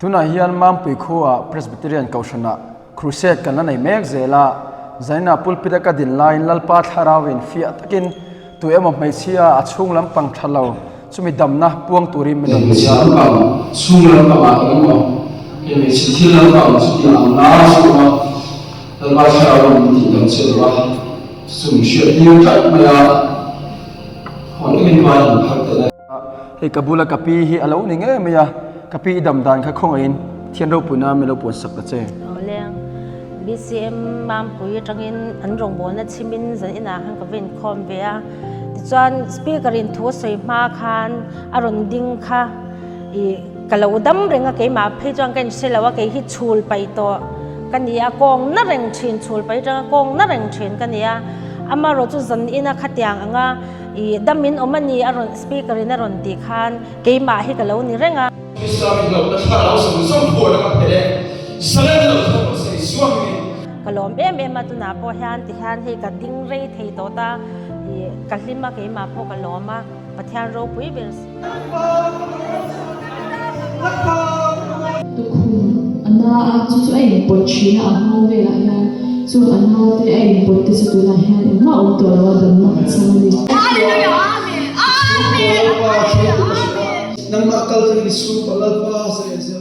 Tunah hian Mampui khuaah Presbyterian Kohhranah Crusade kan la nei mek zel a, Zaina pulpit a ka din laiin Lalpa thlarauin fiah takin tu emaw hmeichhia a chhung lampang tha lo chumi damna puang turin min rawn ti a. Hmeichhe lampang chhung lampangah engemaw hei hmeichhe thil lampang chuti ang na chu awm a, Lalpa thlarauin min tih dam che duh a, chu chu min hriat tir tlat mai a, hawn takin vai in phar tel e. Hei ka bula ka pi hi a lo ni ngei mai a, ka pi i dam dan kha khawngaihin Thian ropuina min lo puan sak ta che. Awleng, BCM Mampui atangin an rawngbawlna chhimin zan inah khan ka va inkhawm ve a, tichuan speaker in thu a sawi hma khan a rawn ding kha ih ka lo dam reng a, keimah phei chuan ka inhre lo a, kei hi chhul paih tawh ka ni a, kawng na reng thin chhul paih atanga kawng na reng thin ka ni a, amaherawhchu zan ina khatiang anga I dam in awm a ni a rawn speaker in a rawn tih khan keimah hi ka lo ni reng a. Krista min hlauhna thlarau zawng zawng phuan a ka phelh e, zalen lo thawk rawh se Isua hmingin. Ka lawm em em a tunah pawh hian tihian hei ka ding rei thei tawh ta i ka hlim a keimah pawh ka lawm a Pathian ropui ber. Tukhum a na a, chu chu a inpawt thin a, a nghawng velah hian chung a na te a inpawt te chu tunah hian engmah a awm tawh lo a, damna a chang a ni. Nangmah kal thleng i chhungkaw Lalpa zalen zel.